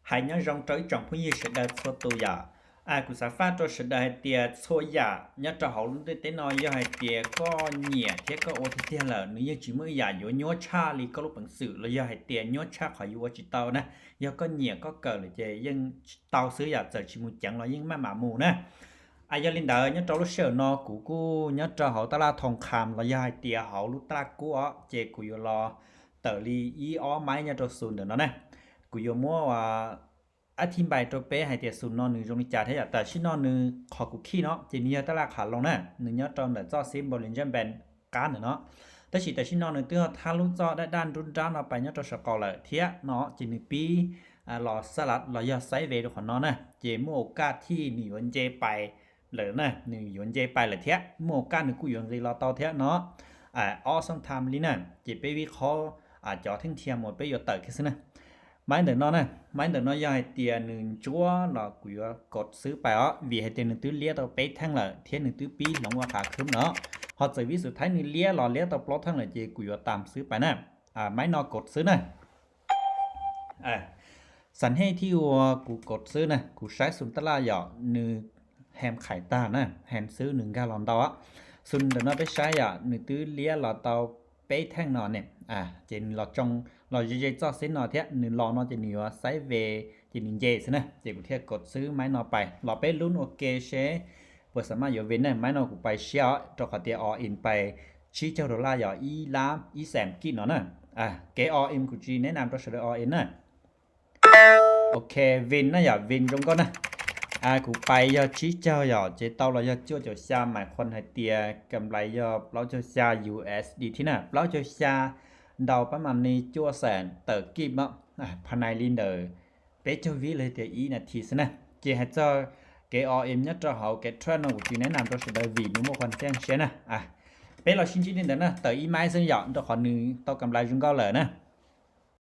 Hais nyob zoo rau ib tsoom phooj ywg sawv daws txhua tus yom. Kuv xav faj rau sawv daws hais tias txhua yam nyob rau hauv lub ntiaj teb no yog hais tias koj nyiam thiab koj ua tiag tiag lawm, nws yeej tsis muaj ib yam yuav nyuaj tshaj li koj lub peev xwm los yog hais tias nyuaj tshaj qhov yuav ua tsis tau na. Yog koj nyiam koj kawm lawm ces yeej tau xwb yom, txawm tsis mus ceev los yeej maj mam mus na. Yog li ntawd nyob rau lub sij hawm no kuv kuj nyob rau hauv tab laj Thoo Kham los yog hais tias hauv lub tab laj kub os, ces kuv yuav los tawm li ib ob maib nyob rau xus ntawm no na. Kuv yuav muab ua ab thib npai rau peb hais tias xus no nws zoo li cas thiab yom. Tam sim no nws qhov kuv khij no ces nws yog tab laj Kha Loos na, nws nyob rau ntawm txoj xib npau li ntsaj npen qab ntawm no. Tab sis tam sim no nws twb ho thab lub txoj daj daj nrub nrab no pais nyob rau saum qaum lawm thiab no, ces nws pib los xab lav los yog xaiv ve rau qhov no na, ces muaj ua kaj thij nws yuav nce pais lawm na, nws yuav nce pais lawm thiab, muaj ua kaj nws kuj yuav nqis los tau thiab no. Ob xoob tham li na, ces peb vib qhob cov theej thia mus peb yuav tawm kiag xwb na. Maib ntawm no na, maib ntawm no yog hais tias nws ntsuab los kuv yuav kod xwb pais os, vim hais tias nws twb liab tau peb theej lawm thiab nws twb pib hloov ua qhav khwb no. Ho txawm vib xus thaib nws liab los liab tau plaub theej lawm ces kuv yuav tas xwb pais na. Maib no kod xwb na. Xam hej thij uas kuv kod xwb na, kuv saib xus tab laj yom, nws hem qhais tag na, hem xwb nws nkag los ntau. Xus ntawm no peb saib yom, nws twb liab los tau peb theej no ne, ces nws los tsoo los ze ze txoj xib no thiab, nws los no ces nws yuav xaiv ve, ces nws nce xwb na, ces kuv thiaj kod xwb maib no pais. Los peb lub ua ke seb puas xam maj yuav ve na. Maib no kuv pais siab os, rau qhov tias all in pais tsib caug dollar yom, ib lab ib xees kij no na. Kev all in kuv tsis neb nam rau sawv daws all in na. Ok, vin na yom, vin zoo nkauj na. Kuv pais yog tsib caug yom, ces tau los yog cuaj caum xya, mais khon hais tias kam nplais yog plaub caug xya U S D T na, plaub caug xya ntau pab mas ni cuaj xees tawm kij no. Pha nais li ntawm peb caug vib los tias ib nas this xwb na. Ces hais txog kev all in nyob rau hauv kev trade no kuv tsis neb nam rau sawv daws vim nws muaj qhov txeej siab na. Peb los sib ntsib li ntawd na, tawm ib maib xwb yom, rau qhov nws tau kam nplais zoo nkauj lawm na.